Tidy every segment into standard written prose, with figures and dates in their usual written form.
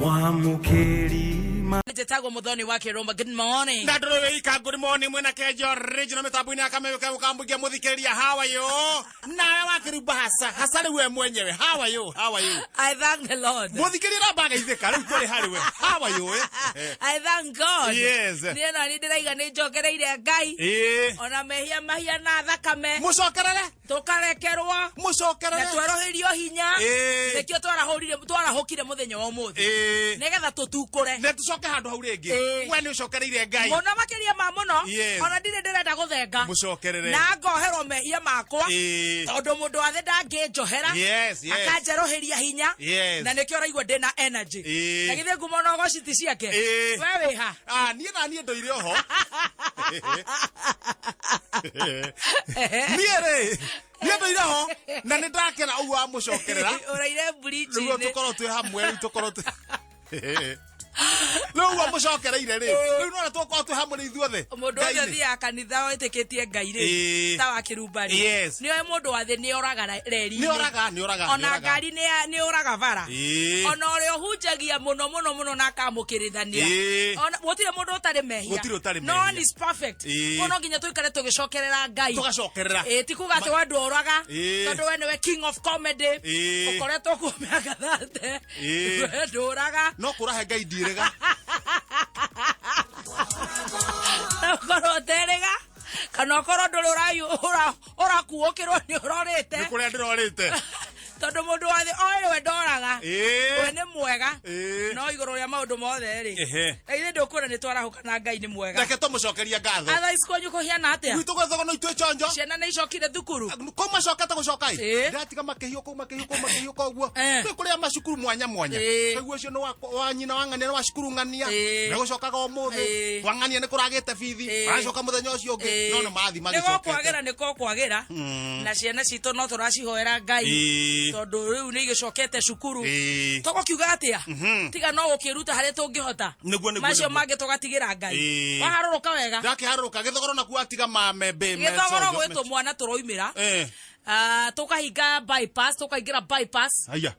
Mwamũkĩri ma Njĩtagwo Mũthoni wa Kĩrũmba. Good morning. Na ndå wä good morning mwena kenjo original mitambo-inä ya kameme kambugia muthikĩrĩria how are you nawe wakĩrumba hasa hasa rĩu we mwenyewe how are you, how are you? I thank the Lord. Mũthikĩrĩria ramba agaithĩka rĩu tũrĩ harĩ we, how are you, eh? I thank God. Yes. Niĩ na niĩ ndĩraiga nĩ njokereire Ngai. Ona mehia mahiana thakame. Mũcokerere. Tũkarekerwo. Mũcokerere. Na twerũhĩrio hinya. Nĩkĩo twarahũrire twarahũkire mũthenya wa ũmũthĩ. Nĩgetha tũtukũre. Na tũcoke handũ hau rĩngĩ. We nĩ ũcokereire Ngai. Mũno makĩria ma mũno. Yes. Ona ndirĩ ndĩrenda gũthenga. Mũcokerere. Na ngoherwo mehia makwa. Tondũ mũndũ wa thĩ ndangĩnjohera. Yes. Akanjerũhĩria hinya. Yes. Na nĩkĩo ũraigua ndĩna energy. Na githĩ ngumo na ũgoci ti ciake? Ĩĩ. We wĩ ha? Ah, niĩ na niĩ ndoire oho. Niĩ rĩ, niĩ ndoire ho na nĩ ndakena ũguo wamũcokerera. Ũraire Nĩguo bridge-inĩ. tũkorwo twĩ hamwe, rĩu tũkorwo twĩ rĩu ũguo mũcokereire rĩ, rĩu nona tũkorwo twĩ hamwe rĩ ithuothe. Mũndũ wothe Ngai-inĩ. ũthiaga kanitha wĩtĩkĩtie Ngai rĩ, ta wa kĩrumba rĩ, nĩ oĩ mũndũ wa thĩ nĩ oraga reri-inĩ. Nĩ oraga, nĩ oraga, nĩ Ona oraga. ngari nĩ ũraga bara. Ona ũrĩa ũhunjagia mũno mũno mũno na akamũkĩrithania. Ona gũtirĩ mũndũ ũtarĩ mehia. Gũtirĩ ũtarĩ No mehia. one is perfect. Koguo no nginya tũikare tũgĩcokerera Ngai. Tũgacokerera. Ĩĩ, ti kuga atĩ we ndũraga, tondũ we nĩwe king of comedy. Ũkoretwo kuo mĩaka 30. We ndũraga. No kũrahe Ngai ndirĩga. Na ũkorwo ũterĩga kana ũkorwo ndũrĩ ũrakuũkĩrwo nĩ ũrorĩte. Nĩ kũrĩa ndĩrorĩte. Tondũ mũndũ wa thĩ oĩ we ndoraga. We nĩ mwega. Ĩĩ. No igũrũ rĩa maũndũ mothe rĩ. Na ithuĩ ndũkuona nĩ twarahũka na Ngai nĩ mwega. Reke tũmũcokerie ngatho. Otherwise kwanyu kũhiana atĩa? Gwitũ gwethogo no itwĩ chonjo. Ciana nĩ icokire thukuru. Kau macokete gũcoka ĩ. Ndĩratiga makĩhiũka makĩhiũka makĩhiũka ũguo. Kwĩ kũrĩa macukuru mwanya mwanya. Koguo ũcio nĩ wa nyina wa ng'ania nĩ wa cukuru ng'ania. Nĩ gũcokaga ũmũthĩ. Kwa ng'ania nĩ kũragĩte bithi. Maracoka mũthenya ũcio ũngĩ. No nĩ mathi Nĩ magĩcokete. gũkwagĩra nĩ gũkwagĩra. Na ciana citũ no tũracihoera Ngai. Tondũ rĩu nĩ igĩcokete cukuru. Tũgũkiuga atĩa? Tiga no gũkĩruta harĩa tũngĩhota. Nĩguo, nĩguo, Macio nĩguo. mangĩ tũgatigĩra Ngai. Waharũrũka wega. Ndakĩharũrũka gĩthogoro nakuo atiga mamembe Gĩthogoro gwĩ tũmwana tũroimĩra. Ah, tũkahinga bypass, tũkaingĩra bypass. Haya.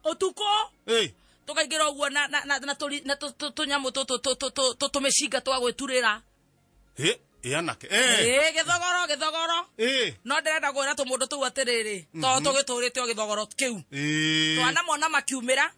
Ũtukũ. Tũkaingĩra ũguo na na na na tũri na tũnyamũ tũtũ tũmĩcinga twa gwĩturĩra. Ĩ, ĩ anake. Ĩ, gĩthogoro, gĩthogoro. No ndĩrenda kwĩra tũmũndũ tũu atĩrĩrĩ, to tũgĩtũrĩte o gĩthogoro kĩu. Twanamona makiumĩra,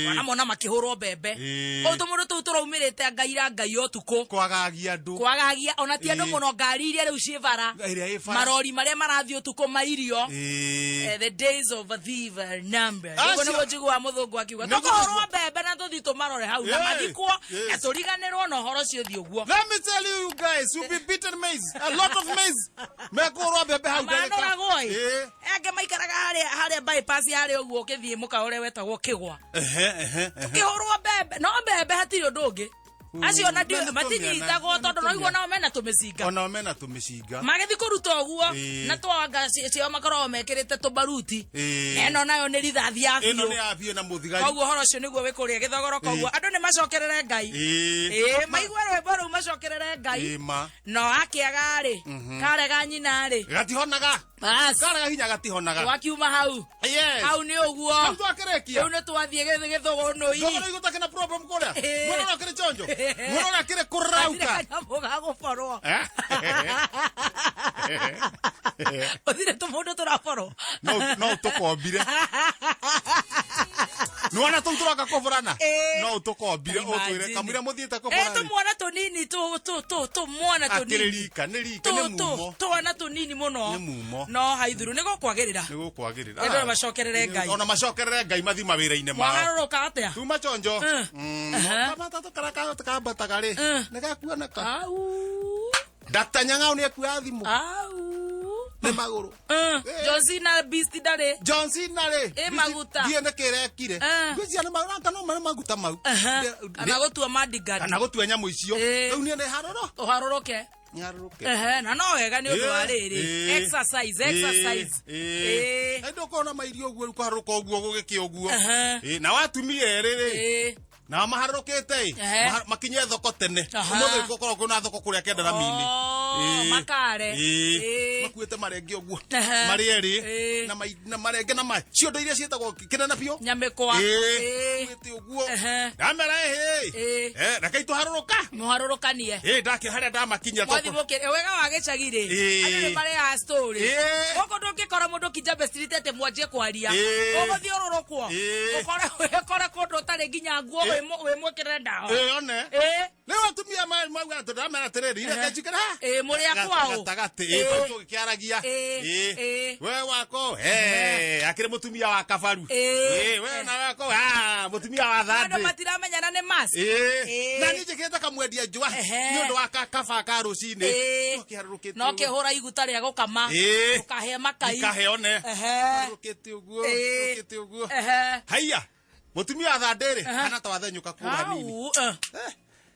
twanamona makĩhũrwo mbembe. Kũu tũmũndũ tũu tũraumĩrĩte ngaira Ngai ũtukũ. Kwagagia andũ. Kwagagia, ona ti andũ mũno, ngari iria rĩu ciĩ bara. Ĩrĩa ĩ bara. Marori marĩa marathiĩ ũtukũ ma irio. The days of a thief are numbered. Acio. Ũguo nĩguo njiguaga mũthũngũ akiuga. Nĩguo Tũkũhũrwo mbembe na tũthiĩ tũmarore hau na mathikwo na tũriganĩrwo na ũhoro ũcio ũthiĩ ũguo. Let me tell you, you guys, you'll be beaten maize. A lot of maize. Mekũhũrwo mbembe hau ndagĩka. Manoragwo ĩ. Angĩ maikaraga harĩa bypass harĩa ũguo ũkĩthiĩ mũkawa ũrĩa wetagwo Kĩgwa. Ehe, ehe, ehe. Ũkĩhũrwo mbembe, no mbembe hatirĩ ũndũ ũngĩ. Acio ona Mena tũmĩana, matinyitagwo mena tondũ no igua tũmĩana. nao mena tũmĩcinga. Onao mena tũmĩcinga. Magĩthiĩ kũruta ũguo, na twanga ciao makoragwo mekĩrĩte tũbaruti. Na ĩno nayo nĩ rithathi ya Ĩno biũ. nĩ ya biũ na mũthigari. Koguo ũhoro ũcio nĩguo wĩ kũrĩa gĩthogoro, koguo andũ nĩ macokerere Ngai. Maigue rwĩmbo rũu macokerere Ngai. Ma. No akĩaga rĩ, karega nyina rĩ. Gatihonaga. Bas. Karega hinya gatihonaga. Twakiuma hau. Yes. Hau nĩ ũguo. Hau twakĩrĩkia. Rĩu nĩ twathiĩ gĩthũgũnũi. Thogora igũtakĩ na problem kũrĩa. Mwana ũrĩa akĩrĩ chonjo. Mwana ũrĩa akĩrĩ kũrauka. Hatirĩ kanyamũ ga gũborwo. Gũtirĩ tũmũndũ tũraborwo. No, no tũkombire. Nĩwona tũu tũroka kũbũrana? No ũtũkombire ũtwĩre Imagine. kamũira mũthiĩte kũbũrana. Tũmwana tũnini, tũmwana tũnini. Akĩrĩ rika, nĩ rika, nĩ mumo. Twana tũnini mũno. Nĩ mumo. No haithuru nĩ gũkwagĩrĩra. Nĩ gũkwagĩrĩra. Andũ macokerere Ngai. Ona macokerere Ngai mathi mawĩra-inĩ mao. Mwagarũrũka atĩa? Tuma chonjo. Kamatatũ karĩa kambataga rĩ, nĩ gakuoneka. Au. Dr. Nyang'au nĩ akuoya thimũ. Au. Nĩ magũrũ. John Cena Beast ndarĩ. John Cena rĩ. Ĩ maguta. Ndiĩ nĩ kĩrekire. Ngwĩciria nĩ maguta, no marĩ maguta mau. Kana gũtua madigadi. Kana gũtua nyamũ icio. Rĩu niĩ nĩ harũrũ. Ũharũrũke. Nĩ harũrũke. Na no wega nĩ ũndũ wa rĩrĩ. Exercise, exercise. Ĩ ndũkona mairio ũguo rĩu kũharũrũka ũguo gũgĩkĩ ũguo. Na watumia erĩ rĩ. Nao maharũrũkĩte ĩ, Ehe. makinye thoko tene. Aha. Ũmũthĩ gũkorwo kwĩna thoko kũrĩa Kĩandarami-inĩ. Oh, Ĩĩ. makare. Ĩĩ. Ĩĩ. Makuĩte marenge ũguo. Ehe. Marĩ erĩ. Ĩĩ. Na na marenge na maĩ. Ciondo iria ciĩtagwo kĩnene biũ. Nyamĩkwa. Ĩĩ. Ĩĩ. Makuĩte ũguo. Ehe. Ndamera ĩhĩ. Ĩĩ. Eh, rekei tũharũrũka. Mũharũrũkanie. Ĩĩ, ndakĩ harĩa ndamakinyia Mwathi tũkũ- mũkĩ wega wa gĩcagi rĩ. Ĩĩ. Andũ nĩ marĩaga story. Ĩĩ. Gũkũ ndũngĩkora mũndũ Kijabe Street atĩ mwanjie kwaria. Ĩĩ. Ũgũthiũrũrũkwo. Ĩĩ. Ũkore ũkore kũndũ ũtarĩ nginya nguo Ĩĩ. wĩ mwĩkĩre ndawa. Ĩĩ, one. Ĩĩ. Rĩu atumia mauga atĩ ndamera atĩrĩrĩ, Ehe. reke njikare haha. Ĩĩ, mũrĩ a kwao. Gatagatĩ, Ĩĩ. ĩĩ, tondũ tũgĩkĩaragia. Ĩĩ, Ĩĩ. ĩĩ. We wako, eh, akĩrĩ mũtumia wa kabaru. Ĩĩ. Ĩĩ, we na wako, ah, mũtumia wa Andũ thandĩ. matiramenyana nĩ mask. Ĩĩ. Ĩĩ. Na niĩ njĩkĩrĩte kamwendia njũa Ehe. nĩ ũndũ wa kaba ka rũcinĩ. Ĩĩ. No kĩharũrũkĩte No ũguo. kĩhũra iguta rĩa gũkama. Ĩĩ. Ũkahe makai. Ikahe one. Ehe. Harũrũkĩte ũguo, Ĩĩ. harũrũkĩte ũguo. Ehe. Haiya, mũtumia wa thandĩ rĩ, Ehe. hana ta wathenyũka kũu hanini. Hau, eh.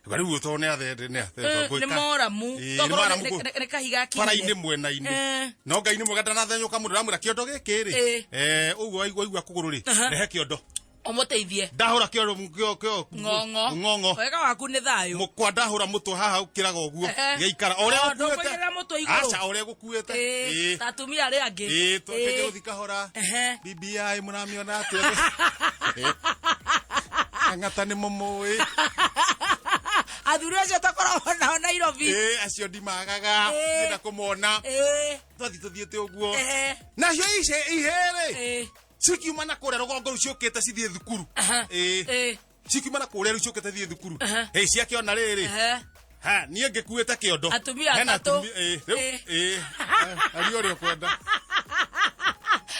Eh, rĩu tondũ nĩ athende nĩ athende Nĩ moramu. Ĩĩ, nĩ Tokorwo moramu nĩ kahiga akinyire. bara-inĩ mwena-inĩ. Eh. No Ngai nĩ mwega ndanathenyũka mũndũ ndamwĩra kĩondo gĩkĩ rĩ. Ĩĩ. Eh, ũguo waigua igua kũgũrũ rĩ, Aha. rehe kĩondo. Ũmũteithie. Ndahũra kĩondo kĩo kĩo Ng'ong'o. ng'ong'o. Wega waku nĩ thayũ. Mũkwa ndahũra mũtwe haha ũkĩraga ũguo. Ehe. Gĩaikara o ũrĩa O, gũkuĩte. ndũkũigĩrĩra mũtwe igũrũ. Aca, o ũrĩa gũkuĩte. Ĩĩ, Ĩĩ. ta atumia arĩa angĩ. Ĩĩ, Ĩĩ. twakĩnjia gũthiĩ kahora. Ehe. BBI mũramĩona atĩa? Ang'ata nĩ mũmũĩ. Athuri acio tũkoragwo nao Nairobi. Ĩĩ, acio ndimagaga. Ĩĩ. Ndĩrenda kũmona. Ĩĩ. Twathiĩ tũthiĩte ũguo. Ehe. Nacio ice ihĩrĩ. Ĩĩ. Cikiuma na kũrĩa rũgongo rũu ciũkĩte cithiĩ thukuru. Aha. Ĩĩ. Ĩĩ. Cikiuma na kũrĩa rĩu ciũkĩte thiĩ thukuru. Aha. Ĩĩ, ciakĩona rĩrĩ. Ehe. Ha, niĩ ngĩkuĩte kĩondo. Atumia Hena atatũ. atumia- ĩĩ, rĩu, Ĩĩ. ĩĩ. Aria ũrĩa ũkwenda.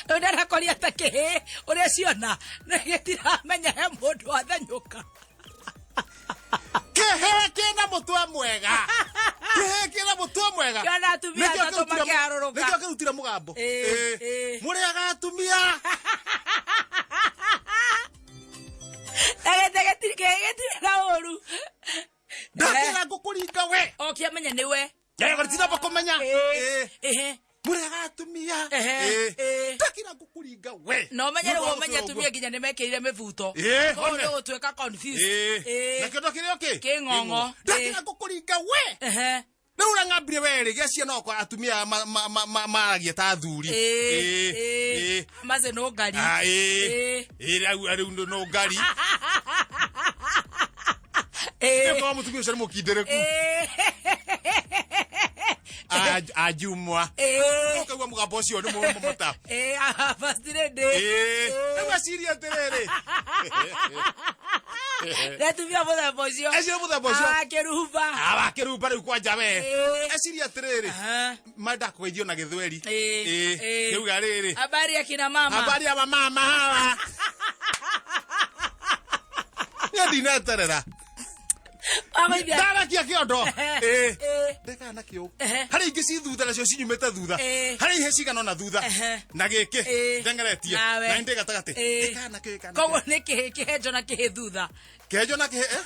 Rĩu ndanakoria ta kĩhĩ ũrĩa ciona nĩ gĩtiramenya he mũndũ wathenyũka. Kĩhĩ kĩna mũtwe mwega. Kĩhĩ kĩna mũtwe mwega. Kĩona atumia Nĩkĩo atatũ kĩrutire makĩharũrũka. Nĩkĩo kĩrutire mũgambo. Ĩĩ, Ĩĩ. ĩĩ. Mũrĩaga atumia. Kĩhĩ gĩtirĩ na ũru. Ndakĩra ngũkũringa we. O kĩamenya nĩwe. Gĩtiramba kũmenya. Ĩĩ. Ĩĩ. Ĩhĩ. Mũrĩaga atumia. Ehe, Ĩĩ. ĩĩ. Ndakĩra ngũkũringa we. Na ũmenye rĩu Nĩguo ũmenye gũtũra atumia nginya nĩ mekĩrire mĩbuto. Ĩĩ, Koguo one. nĩ ũgũtuĩka confused. Ĩĩ. Ĩĩ. Na kĩondo kĩrĩa kĩ? Kĩ ng'ong'o. Ndakĩra ngũkũringa we. Ehe. Rĩu ũrĩa ng'ambire we rĩ, gĩa ciana okwa atumia maragia ta athuri. Ĩĩ. Ĩĩ. Ĩĩ. Ĩĩ. Mace no ngari. Ah, ĩĩ. Ĩĩ. Ĩĩ, rĩu no ngari. Ĩĩ. Nĩkorwo mũtumia ũcio nĩ mũkindĩrĩku. Ĩĩ. Ajumwa. Ĩĩ. Ũkaigua mũgambo ũcio nĩ mũmũta. Ĩĩ, ah, first lady. Ĩĩ. Rĩu eciria atĩrĩrĩ. Nĩ atumia mũthemba ũcio. Eciria mũthemba ũcio. Ah, kĩrumba. Ah, wakĩrumba rĩu kwanja we. Ĩĩ. Eciria atĩrĩrĩ. Aha. Manda kũgeithio na gĩthweri. Ĩĩ. Ĩĩ. Ĩĩ. Rĩu rĩrĩ. Habari ya kina mama. Habari ya wamama hawa. Niĩ ndineterera. Wamaithia. Ndarakia kĩondo. Ĩĩ. Ĩĩ. Ndekana nakĩo. Ehe. Harĩ ingĩ ci thutha nacio cinyumĩte thutha. Ĩĩ. Harĩ ihe cigana ũna thutha. Ehe. Na gĩkĩ Ĩĩ. ndengeretie. Nawe. Na ndĩ gatagatĩ. Ĩĩ. Ndekana nakĩo ĩkana. Koguo nĩ kĩhĩ kĩhenjo na kĩhĩ thutha. Kĩhenjo na kĩhĩ. eh?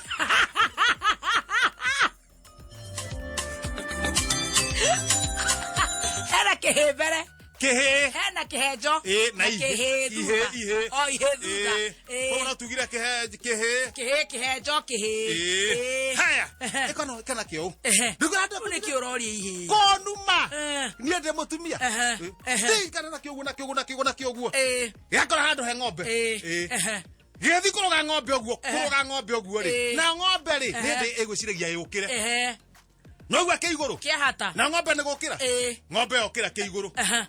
Hena kĩhĩ mbere. Kĩhĩ. Hena kĩhenjo Ĩĩ, na ihe. kĩhĩ Ihe, thutha. ihe. O ihe thutha. Ĩĩ. Ĩĩ. Koguo no tugire kĩhe kĩhĩ. Kĩhĩ kĩhenjo kĩhĩ. Ĩĩ. Ĩĩ. Haya. Ehe. Ĩkana ĩkana kĩo. Ehe. Rĩu andũ Rĩu nĩkĩ ũroria ihĩ? konuma. Eh. Niĩ ndĩ mũtumia. Ehe. Ehe. Ĩĩ, na kĩoguo na kĩoguo na kĩoguo na kĩoguo. Ĩĩ. Gĩakora handũ he ng'ombe. Ĩĩ. Ĩĩ. Ehe. Gĩgĩthiĩ kũrũga ng'ombe ũguo, kũrũga ng'ombe ũguo rĩ. Ĩĩ. Na ng'ombe rĩ, Ehe. nĩ hĩndĩ ĩgwĩciragia yũkĩre. Ehe. Noigua kĩ igũrũ. Kĩahata. Na ng'ombe nĩ gũkĩra. Ĩĩ. Ng'ombe yokĩra kĩ igũrũ. Ehe.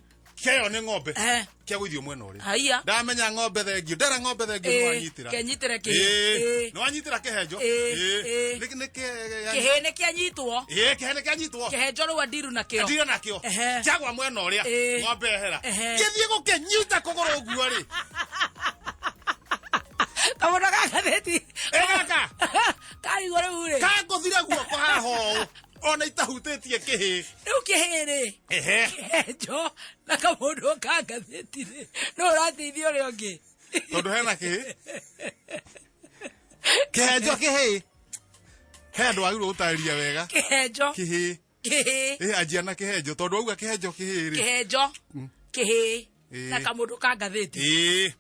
Kĩayo nĩ ng'ombe. Ehe. Kĩagũithio mwena ũrĩa. Haiya. Ndamenya ng'ombe thengio. Ndera ng'ombe thengio Ĩĩ. nĩ wanyitĩra. Kĩanyitĩre kĩhĩ. Ĩĩ. Ĩĩ. Nĩ wanyitĩra kĩhenjo. Ĩĩ. Ĩĩ. Ĩĩ. Nĩ kĩ Kĩhĩ nĩ kĩanyitwo. Ĩĩ, kĩhĩ nĩ kĩanyitwo. Kĩhenjo rĩu andiru nakĩo. Ndire nakĩo. Ehe. Kĩagwa mwena ũrĩa. Ĩĩ. Ng'ombe ehera. Ehe. Gĩthiĩ gũkĩnyita kũgũrũ ũguo rĩ. Kamũndũ ga ngathĩti. Ĩ gaka. Karigwo rĩu rĩ. Kangũthire guoko haha ũũ. Ona itahutĩtie kĩhĩ. Rĩu kĩhĩ rĩ. Ehe. Kĩhenjo na kamũndũ ka ngathĩti rĩ. No ũrateithia ũrĩa ũngĩ. Tondũ hena kĩhĩ. Kĩhenjo kĩhĩ. He andũ wagĩrĩirwo gũtarĩria wega. Kĩhenjo. Kĩhĩ. Kĩhĩ. Ĩ anjia na kĩhenjo tondũ wauga kĩhenjo kĩhĩ rĩ. Kĩhenjo. Kĩhĩ. Ĩĩ. Na kamũndũ ka ngathĩti. Ĩĩ.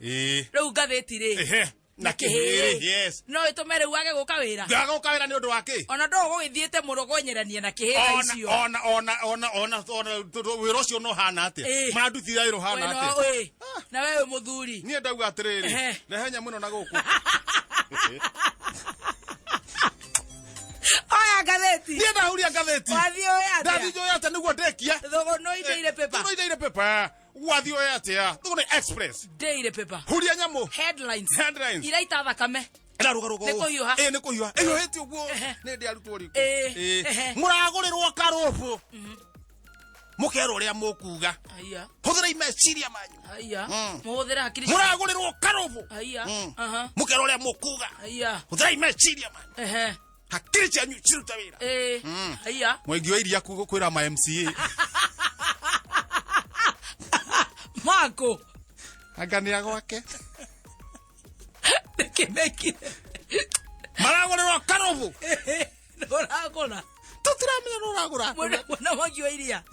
Ĩĩ. Rĩu ngathĩti rĩ. Ehe. Na kĩhĩrĩ, yes. No ĩtũme rĩu age gũka wĩra. Ngaga wĩra nĩ ũndũ wa kĩ? Ona ndũ gũgĩthiĩte mũno kwenyerania na kĩhĩ thaa Ona icio. ona ona ona ona ona wĩra ũcio no hana atĩa? Ĩĩ. Marandutithia wĩra ũhana We no- atĩa? ĩĩ. Na we wĩ mũthuri. Niĩ ndauga atĩrĩrĩ, Ehe. rehe nyamũ ĩno na gũkũ. Oya ngathĩti. Niĩ ndahuria ngathĩti. Wathiĩ ũĩ atĩa? Ndathiĩ njũĩ atĩa nĩguo ndĩkie. Thũgũnũi Daily Paper. Thũgũnũi Daily Paper. Wathiĩ ũĩ atĩa? Thũgũnũi Express. Daily Paper. Huria nyamũ. Headlines. Headlines. Iraita thakame. Ĩrarũgarũga Nĩ ũũ. kũhiũha. Ĩĩ, nĩ kũhiũha. Ĩhiũhĩte ũguo. Ehe. Nĩ ndĩ arutwo riko. Ĩĩ. Ĩĩ. Ehe. Mũragũrĩrwo karũbũ. Mũkerwo ũrĩa mũkuga. Aya. Hũthĩrai meciria manyu. Aya. Mm. Mũhũthĩre hakiri. Mũragũrĩrwo karũbũ. Aya. Mm. Aha. Mũkerwo ũrĩa mũkuga. Aya. Hũthĩrai meciria manyu. Ehe. Hakiri cianyu cirute wĩra. Ĩĩ. Mm. Aya. Mwengi wa iria kwĩra ma MCA. Mako. Anga nĩ agwake. Nĩkĩ mekire? Maragũrĩrwo karũbũ. Nũragũra. Tũtiramenya nũ ũragũra. Mwena mwangi wa iria.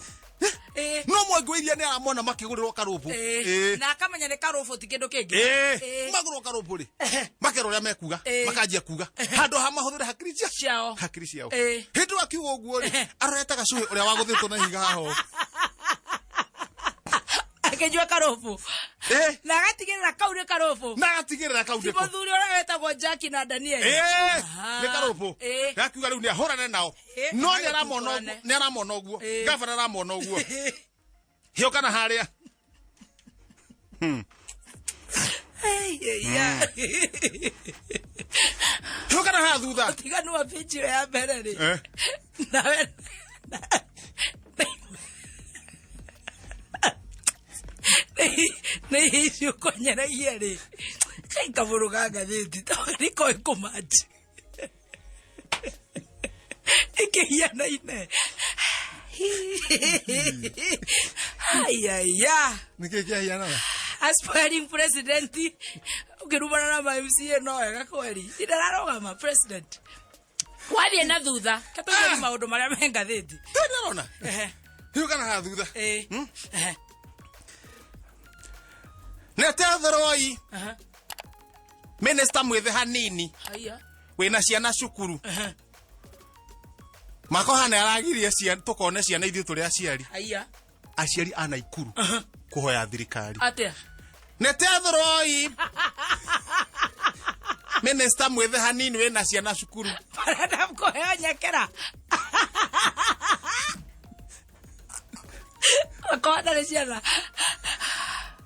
Ĩĩ. No mwengi wa iria nĩ aramona makĩgũrĩrwo karũbũ. Ĩĩ. Ĩĩ. Na akamenya nĩ karũbũ ti kĩndũ kĩngĩ. Ĩĩ. Ĩĩ. Magũrwo karũbũ rĩ. Makerwo ũrĩa mekuga. Ĩĩ. Makanjia kuga. Handũ ha mahũthĩre hakiri cia Ciao. hakiri ciao. Ĩĩ. Hĩndĩ ĩyo akiuga ũguo rĩ, arorete gacũhĩ ũrĩa wagũthĩtwo na ihiga haha ũũ. Akĩnyua karũbũ. Ĩĩ. Na agatigĩrĩra kau nĩ karũbũ. Na agatigĩrĩra kau Ti nĩko. mũthuri ũrĩa wetagwo Jackie na Daniel. Ĩĩ. Aha. Nĩ karũbũ. Ĩĩ. Gakiuga rĩu nĩ ahũrane nao. Ĩĩ. No nĩ aramona ũguo, Agĩtutũrane. nĩ aramona ũguo. Ĩĩ. Gavana aramona ũguo. Hiũka na harĩa. Hey, yeah. Hiũka na haha thutha. Ũtiganu wa page ĩyo ya mbere rĩ. Eh. Nawe nĩ icio kwenyeragia rĩ kai kabũrũ ka ngathĩti tondũ nĩkoĩ kũmanji ĩkĩhianaine. Ayaya. Nĩkĩ kĩahianaga? Aspiring president ũkĩrumana na ma MCA no wega kweri ndararũgama president wathiĩ na thutha katũigĩri maũndũ marĩa me ngathĩti. Ndĩrona. Ehe. Hiũka na haha thutha. Ĩĩ. Ehe. Nĩtetheroi. Aha. Minister mwĩthĩ hanini Haya. wĩna ciana cukuru. Ehe. Makoha nĩ aragirie ciana tũkone ciana ithuĩ tũrĩ aciari. Haya. Aciari a Naikuru kũhoya thirikari. Atĩa? Nĩtetheroi. Minister mwĩthĩ hanini wĩna ciana cukuru. Barenda kũheo nyekera. Akorwo ndarĩ ciana.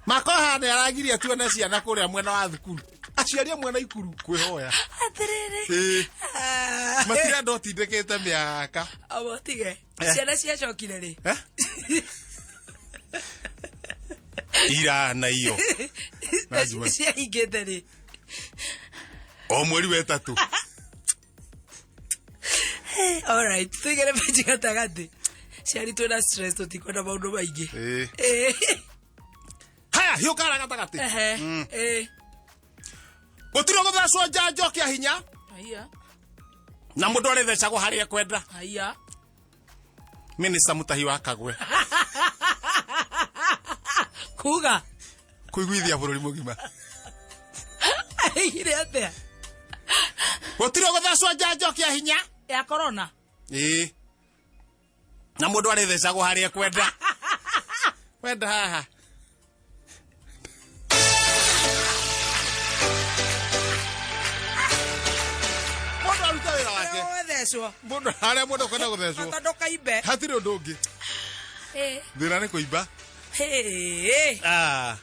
Makoha nĩ aragiria tuone ciana kũrĩa mwena wa thukuru. Aciari amwe Naikuru kwĩhoya. Atĩrĩrĩ. Ĩĩ. Ah. Matirenda ũtindĩkĩte mĩaka. Amo tige. Eh. Ciana ciacokire rĩ? Eh? Ira na iyo. Lazima. Ciahingĩte rĩ? O mweri wa ĩtatũ. Alright, tũigĩre page gatagatĩ. Ciari twĩna stress tũtikwenda maũndũ maingĩ. Ĩĩ. Ĩĩ. Haya, hiũka harĩa gatagatĩ. Ehe. Ĩĩ. Gũtirĩ gũthecwo njanjo kĩa hinya Haya. na mũndũ arĩthecagwo harĩa ekwenda. Haya. Minister Mutahi wa Kagwe Kuga. kũiguithia bũrũri mũgima. Aigire atĩa? Gũtirĩ gũthecwo njanjo kĩa hinya. Ya corona. Ĩĩ. Na mũndũ arĩthecagwo harĩa ekwenda. Wenda haha. Mũndũ aruta wĩra wake. Ũgũthecwo. Mũndũ harĩa mũndũ akwenda gũthecwo. Bata ndũkaimbe. Hatirĩ ũndũ ũngĩ. Ĩĩ. Thĩna nĩ kũimba. Ĩĩ. Ah.